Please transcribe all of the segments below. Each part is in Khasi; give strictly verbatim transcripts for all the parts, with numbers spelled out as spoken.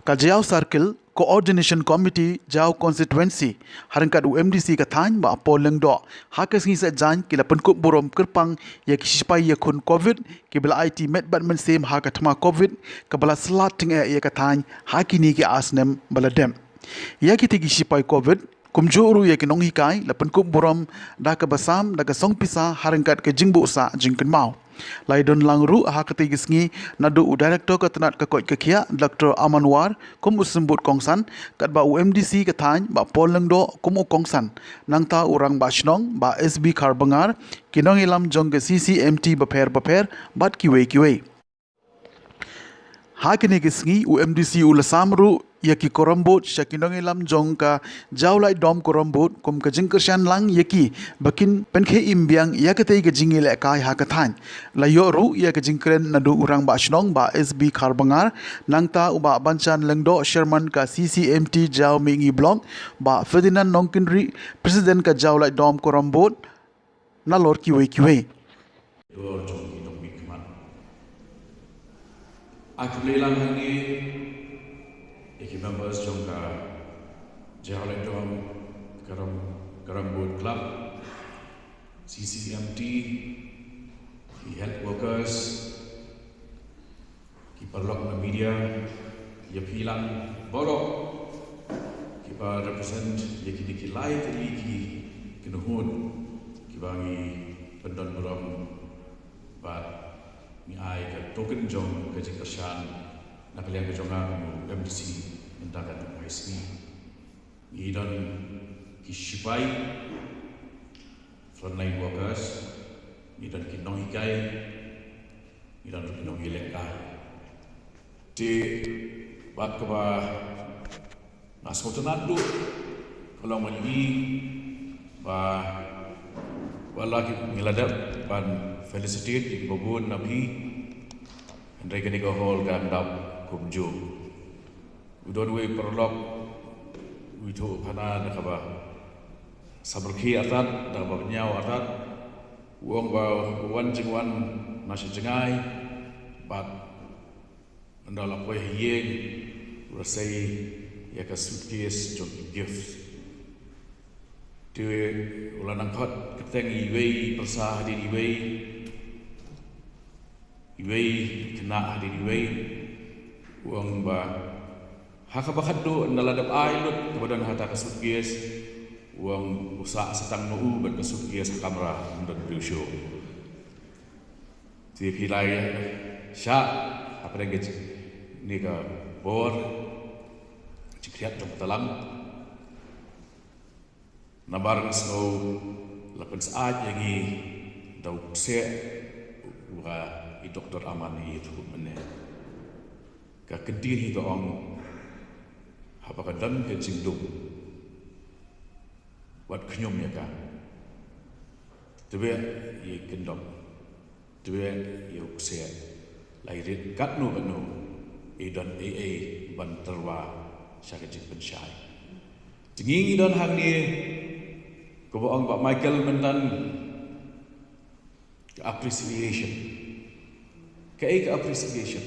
Ka Jaïaw Circle Coordination Committee Jaïaw Constituency, ha ryngkat u M D C ka thaiñ Bah Paul Lyngdoh, ha ka sngi Saitjaiñ ki la pynkup burom kyrpang ïa ki shipai ïakhun Covid kiba la aiti met bad mynsiem ha ka thma Covid kaba la slat tyngeh ïa ka thaiñ ha kine ki ar snem ba la dep. Ïa kitei ki shipai Covid kumjuh ruh ïa ki nonghikai la pynkup burom da kaba sam da ka song pisa ha ryngkat ka jingbuh sah jingkynmaw. La ïadon lang ruh ha katei ka sngi naduh u Director ka tnat ka koit ka khiah, Doctor Aman War, kum u symbud kongsan, katba u M D C ka thaiñ Bah Paul Lyngdoh kum u kongsan, nangta u Rangbah Shnong Bah S B Kharbangar, ki nongïalam jong ka C C M T bapher bapher bad kiwei kiwei. Ha kine ki sngi u M D C u la sam ruh ïa ki Quorum Board sha ki nongïalam jong ka Jaïaw Laitdom Quorum Board kum ka jingkyrshan lang ïa ki ba kin pynkhie im biang ïa katei ka jingïalehkai ha ka thaiñ. La ïoh ruh ïa ka jingkren naduh u Rangbah Shnong Bah S B Kharbangar, nangta u Bah Banchan Lyngdoh, Chairman ka C C M T Jaïaw Mihngi Block, Bah Ferdinand Nongkynrih, President ka Jaïaw Laitdom Quorum Board, nalor kiwei kiwei. Dor jong ki nongmihkhmat. Ai khublei lang hangne ïa ki members jong ka Jaïaw Laitdom Quorum, Quorum Board Club, C C M T, ki health workers, ki paralok na media, ïa phi lang baroh kiba represent ïa kine ki lai tylli ki kynhun kiba ngi pyndon burom bad ngi ai ka token jong ka jingkyrshan na ka liang ka jong nga kum u M D C mynta ka dei ka sngi. Ngi don ki shipai, frontline workers, ngi don ki nonghikai, ngi don ki nongïalehkai. Te bad kaba nga sngewtynnat duh ka long ma ngi ba wat la ki ngi la dep ban felicitate ïa kiba bun na phi, hynrei kane ka hall kan dap kumjuh. U don uwei u paralok u ithuh khana da kaba sabrkhie artat, da kaba bynñiaw artat. U ong ba u wan jingwan na sha jngai bad ynda la poi ha ïing u la sei ïa ka suitcase jong ki gift. Te u la nang khot kyrteng iwei i pyrsa hadien iwei, iwei i khynnah hadien iwei. U ong ba ha kaba khatduh ynda la dep ai lut kaba don ha kata ka suitcase, u ong u sah sa tang ma u bad ka suitcase ha kamra, ym don briew shuh. Te phi la ïa shah hapdeng kane ka bor jingkhriat jong ka talang. Namar nga sngew la pynsyaid ïa ngi da u kseh uba i Doktor Aman i ïathuh mynne. Ka kyntien hi ka ong, haba ka don ka jingdum, wat khñium ïa ka. Tbit ïa i kyndong, tbit ïa u kseh, la i rit katno katno i don ei ei ban tyrwa sha ka jingpynshai. Te ngi ngi don hangne, kumba ong Bah Michael mynta, ka appreciation. Kaei ka appreciation?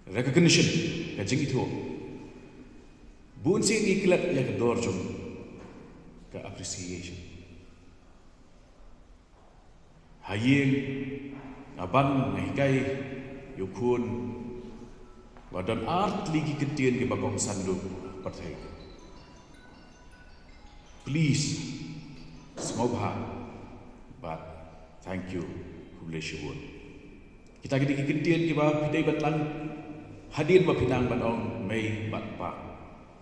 Recognition, ka jingithuh. Bun sien ngi klet ïa ka dor jong ka appreciation. Ha ïing nga ban nga hikai ïa u khun ba don artylli ki kyntien kiba kongsan duh pyrthei. Please, sngewbha bad thank you, khublei shibun. Kita ki dei ki kyntien kiba phi dei ban lang hadien ba phi nang ban ong mei bad pa.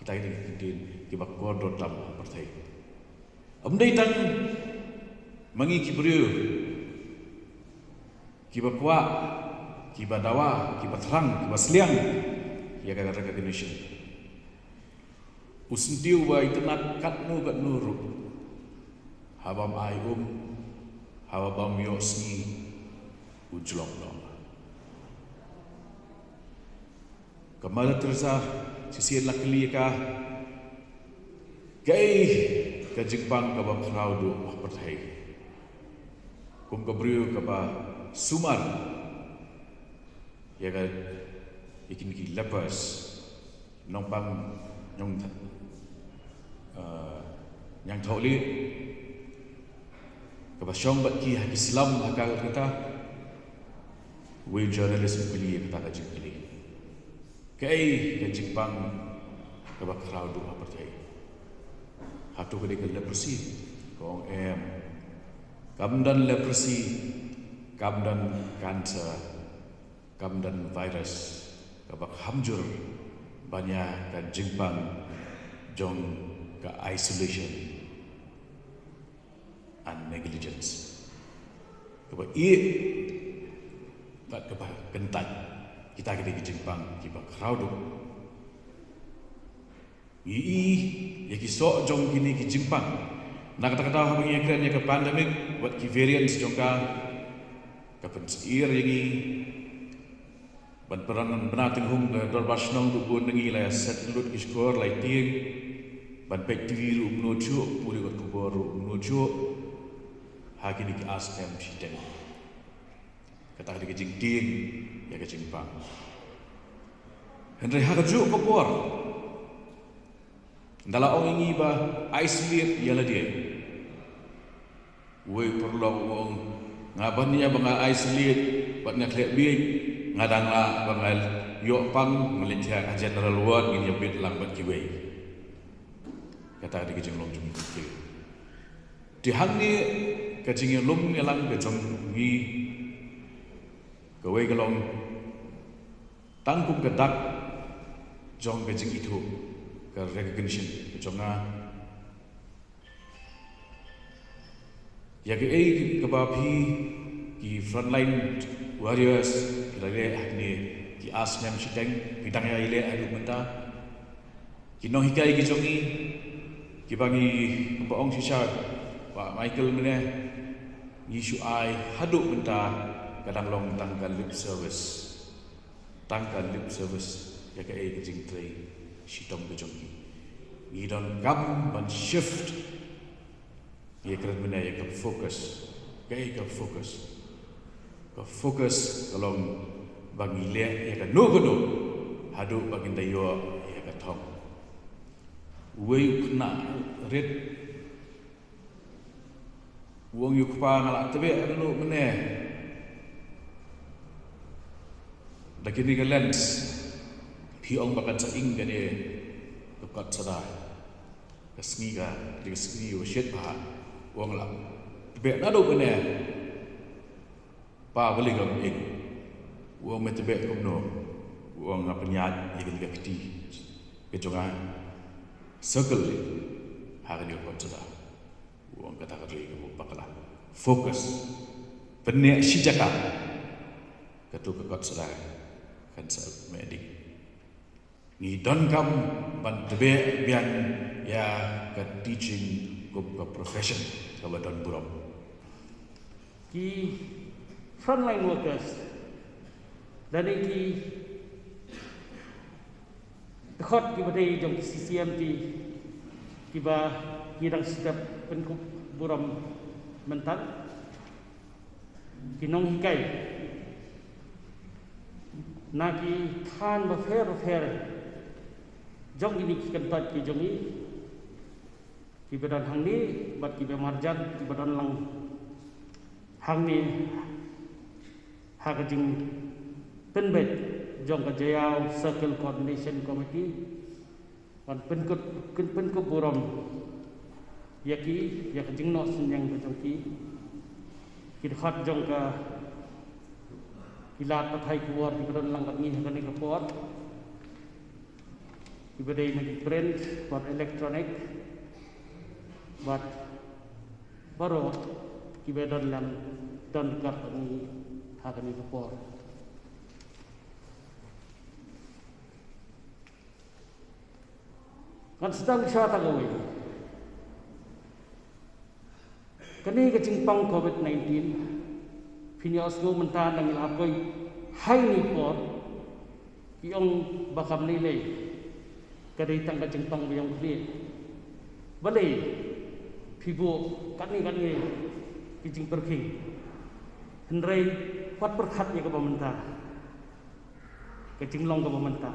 Kita ki dei ki kyntien kiba kordor tam ha pyrthei. Ym dei tang ma ngi ki briew kiba kwah, kiba dawa, kiba thrang, kiba sliang ïa ka recognition. U syntiew uba itynnad katno katno ruh, haba ym ai um, haba ym ïoh sngi, u jlong noh. Ka Mother Teresa, shisien la kylli ïa ka, kaei ka jingpang kaba khraw duh ha pyrthei? Kum ka briew kaba sumar ïa ka ïa kine ki lepers, nongpang, nyong, uh, nyngkong thok li, kaba shong bad ki ha ki slum ha Calcutta. Uwei u journalist u kylli ïa kata ka jingkylli. Kaei ka jingpang kaba khraw duh ha pyrthei? Hato ka dei ka leprosy? Ka ong em. Kam don leprosy, kam don cancer, kam don virus kaba kham jur ban ïa ka jingpang jong ka isolation and negligence. Kaba ïeh bad kaba kyntait, kita ki dei ki jingpang kiba khraw duh. Ngi i ïa ki soh jong kine ki jingpang. Na kata ka daw haba ngi ïakren ïa ka pandemic bad ki variants jong ka, ka pynsyier ïa ngi ban pynbna tynghong ka dorbar shnong. Duh bun na ngi la ïa set lut ki shkor, la ïa tieng, ban peit T V ruh kumno shuh, pule ïa ka khubor ruh kumno shuh ha kine ki ar snem shiteng. Kata ka dei ka jingtieng ïa ka jingpang. Hynrei ha kajuh ka por, ynda la ong ïa ngi ba isolate ïa lade, uwei u paralok u ong, nga ban ïa ba nga isolate bad nga khleh bieit, nga dang lah ba nga ïoh pang, nga leit ha general ward, ngin ïa bit lang bad kiwei. Kata ka dei ka jinglong jong ngi. Te hangne ka jingïalum ïalang ka jong ngi, kawei ka long tang kum ka dak jong ka jingithuh, ka recognition ka jong nga ïa kaei kaba phi ki frontline warriors phi la leh ha kine ki ar snem shiteng, phi dang ïa leh haduh mynta. Ki nonghikai ki jong ngi, kiba ngi, kumba ong shisha Bah Michael mynne, ngi shu ai haduh mynta ka dang long tang ka lip service. Tang ka lip service ïa kaei ka jingtrei shitom ka jong ngi. Ngi donkam ban shift. Ngi kren mynne ïa ka focus. Kaei ka focus? Ka focus ka long ba ngi leh ïa kano kano haduh ba ngin da ïoh ïa ka thong. Uwei u khynnah rit u ong, ïa u kpa, nga la tbeh naduh mynne da kine ki lens. Phi ong ba kan sa ing kane ka kot sada. Ka sngi ka, ka sngi ba shit bha. U ong, la tbeh naduh mynne. Pa, balei kam ing? U ong, me tbeh kumno? U ong, nga pynïaid ïa kane ka kti ka jong nga circle ha kane ka kot sada. U ong, kata ka dei kaba bakla. Focus. Pynïaid shi jaka. Kato ka kot sada kan sa meh ding. Ngi donkam ban tbeh biang ïa ka teaching kum ka profession kaba don burom. Ki frontline workers lane ki dkhot kiba dei jong ki C C M T kiba ngi dang sdang pynkup burom mynta, ki nonghikai na ki thaiñ bapher bapher jong kine ki kyntait ki jong ngi, kiba don hangne bad kiba marjan, kiba don lang hangne ha ka jingpynbeit jong ka Jaïaw Circle Coordination Committee. Ban pynkup, pyn-, pynkup burom ïa ki, ïa ka jingnoh synñiang ka jong ki. Ki dkhot jong ka, ki lad pathai khubor kiba don lang bad ngi ha kane ka por, kiba dei na ki print bad electronic bad baroh kiba don lang, don ryngkat bad ngi ha kane ka por. Ngan sdang sha ta kawei. Kane ka jingpang covid nineteen, phin ïohsngew mynta na ngi la poi ha kine ki por, ki ong ba kam lei lei, ka dei tang ka jingpang ba ïong khlieh. Balei phi buh katne katne ki jingpyrkhing? Hynrei wat pyrkhat ïa kaba mynta. ka jinglong kaba mynta.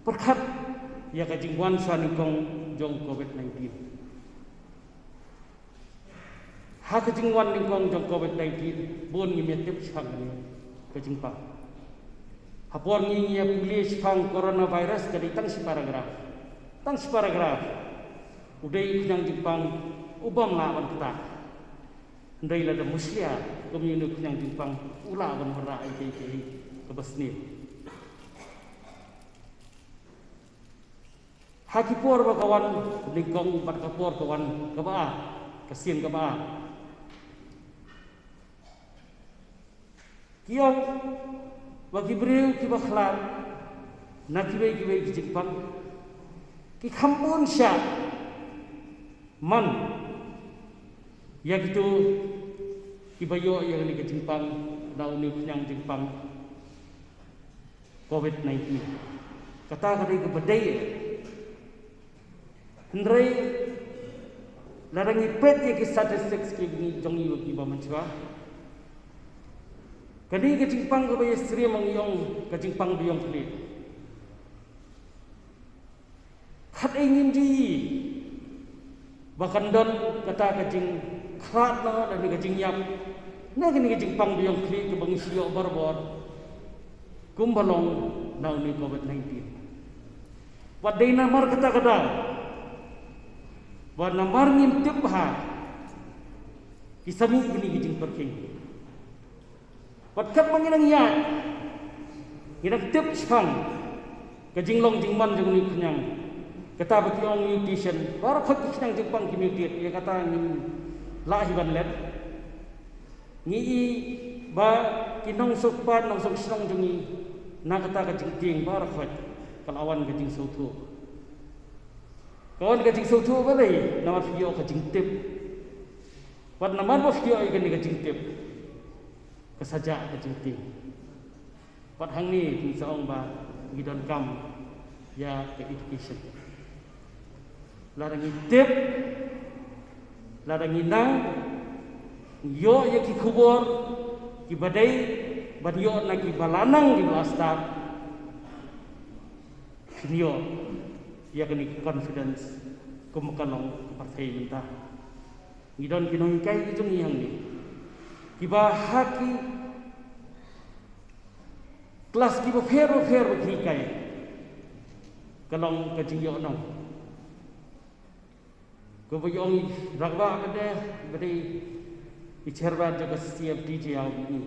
Pyrkhat ïa ka jingwan sha nyngkong jong covid nineteen. Ha ka jingwan nyngkong jong covid nineteen, bun ngim ïa tip shaphang kane ka jingpang. Ha por ngi ngi ïa pule shaphang coronavirus ka dei tang shi paragraph. Tang shi paragraph. U dei u khñiang jingpang u bym lah ban ktah. Hynrei lada mushia kum ïa une u khñiang jingpang u lah ban wanrah ïa kaei kaei kaba sniew. Ha ki por ba ka wan nyngkong bad ka por ka wan kaba ar, ka sien kaba ar, ki ong ba ki briew kiba khlad na kiwei kiwei ki jingpang ki kham bun shah man ïa kito kiba ïoh ïa kane ka jingpang, na une u khñiang jingpang covid nineteen. Kata ka dei kaba dei. Hynrei lada ngi peit ïa ki statistics ki ngi jong ngi kiba mynshuwa, kane ka jingpang kaba ïa stream ngi ong ka jingpang biang khlieh. Khat ei ngim ju ïohi ba kan don kata ka jingkhlad noh lane ka jingïap na kane ka jingpang biang khlieh kaba ngi shu ïoh barabor kumba long na une covid nineteen. Wat dei namar kata ka daw, wat namar ngim tip bha ki sa mih kine ki jingpyrkhing. Wat katba ngi nang ïaid ngi nang tip shaphang ka jinglong jingman jong une u khñiang. Kata ba ki ong mutation, baroh khoit ki khñiang jingpang ki mutate, ïa kata ngim lah hi ban let. Ngi i ba ki nongshong kpa nongshong shnong jong ngi na kata ka jingtieng baroh khoit ka la wan ka jingsngewthuh. Ka wan ka jingsngewthuh balei? Namar phi ïoh ka jingtip. Wat namar ba phi ïoh ïa kane ka jingtip ka sa jah ka jingtieng. Wat hangne ngi sa ong ba ngi donkam ïa ka education. Lada ngi tip, lada ngi nang ïoh ïa ki khubor kiba dei ban ïoh na kiba la nang kiba la stad, phin ïoh ïa kane ka confidence kum ka long ka pyrthei mynta. Ngi don ki nonghikai ki jong ngi hangne kiba ha ki klas kiba pher ba pher ba ki hikai. Ka long ka jingïohnong kaba ïoh ngi, rangbah ba dei, ba dei i chairman jong ka C C M T J L B E.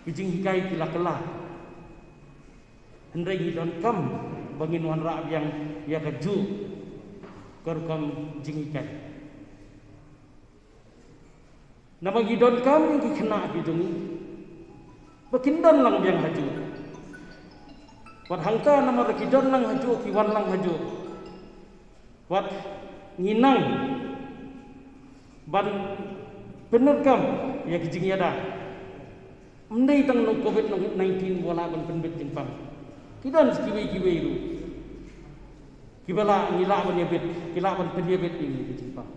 Ki jinghikai ki la kylla. Hynrei ngi donkam ba ngin wanrah biang ïa kajuh ka rukom jinghikai. Namar ngi donkam ïa ki khynnah ki jong ngi ba kin don lang biang hajuh. Wat hangta namar ki don lang hajuh, ki wan lang hajuh. Wat ngi nang ban pyndonkam ïa ki jingïada. Ym dei tang na u covid nineteen ba lah ban pynbit jingpang. Ki don sa kiwei kiwei ruh kiba lah, ngi lah ban ïabit, ki lah ban pynïabit ïa ngi ki jingpang.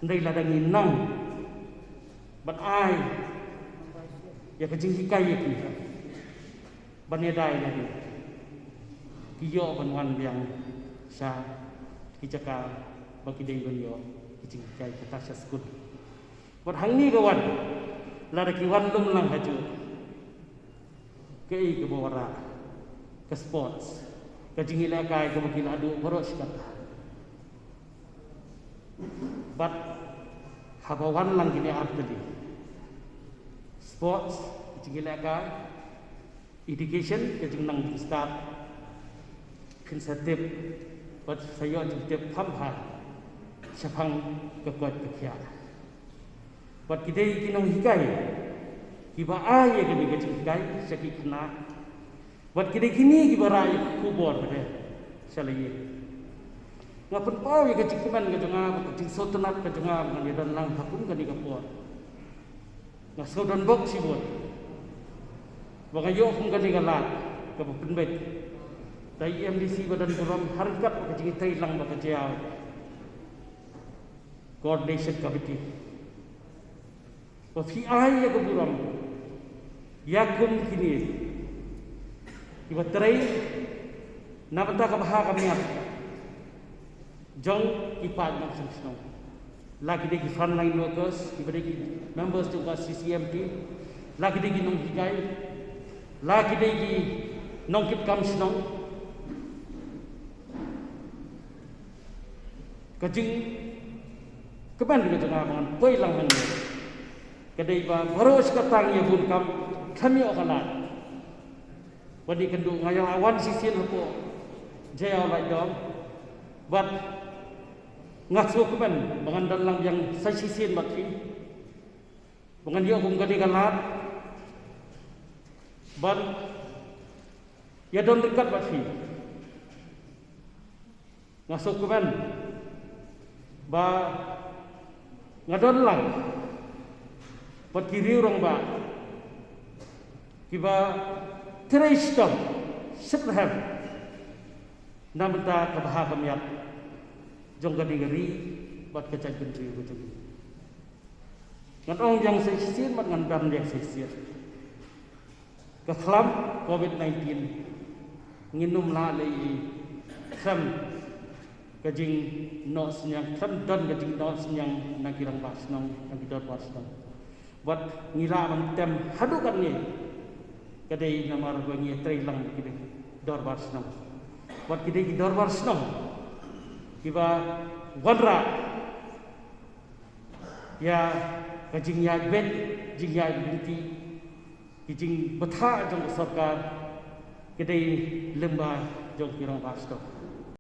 Hynrei lada ngi nang ban ai ïa ka jinghikai ïa ki ban ïada ïa lade, ki ïoh ban wan biang sha ki jaka ba ki dei ban ïoh ki jinghikai, kata sha skul. Wat hangne ka wan, lada ki wan lum lang hajuh, kaei kaba wanrah? Ka sports, ka jingïalehkai kaba ki la duh baroh shi katta. Bad haba wan lang kine ar tylli, sports, ka jingïalehkai, education, ka jingnang jingstad, phin sa tip bad sa ïoh jingtip kham bha shaphang ka koit ka khiah. Bad ki dei ki nonghikai kiba ai ïa kane ka jinghikai sha ki khynnah. Bad ki dei kine kiba rah ïa ka khubor ba dei sha la ïing. Nga pynpaw ïa ka jingkmen ka jong nga bad ka jingsngewtynnat ka jong nga ba ngan ïadon lang ha kum kane ka por. Nga sngewdon bok shibun ba nga ïoh kum kane ka lad kaba pynbeit da i M D C ba don burom ha ryngkat ka jingïatreilang bad ka jia Coordination Committee. Ba phi ai ïa ka burom ïa kum kine Kiba trei na bynta ka bha ka miat jong ki paid nongshong shnong, la ki dei ki frontline workers, kiba dei ki members jong ka C C M P, la ki dei ki nonghikai, la ki dei ki nongkitkam shnong. Ka jingkmen ka jong nga ba ngan poi lang hangne ka dei ba baroh shi katta ngi ïa bun kam, khlem ïoh ka lad. Wat ïa kynduh, nga ïa la wan shisien hapoh Jaïaw Laitdom, bad nga sngewkmen ba ngan don lang biang sa shisien bad phi, ba ngan ïoh kum kane ka lad ban ïa don ryngkat bad phi. Nga sngewkmen ba nga don lang bad ki riew rangbah kiba trei shitom shitrhem na bynta ka bha ka miat jong kane ka ri bad ka jaitbynriew ka jong ngi. Ngan ong biang sa shisien bad ngan ban biang sa shisien. Ka khlam covid nineteen ngin ym lah leh ei ei khlem ka jingnoh synñiang, khlem don ka jingnoh synñiang na ki rangbah shnong, na ki dorbar shnong. Bad ngi lah ban tem haduh katne ka dei namar ba ngi trei lang ki dei dorbar shnong. Bad ki dei ki dorbar shnong kiba wanrah ïa ka jingïaid beit, jingïaid lynti, ki jingbthah jong ka sorkar, ki dei lyngba jong ki rangbah shnong.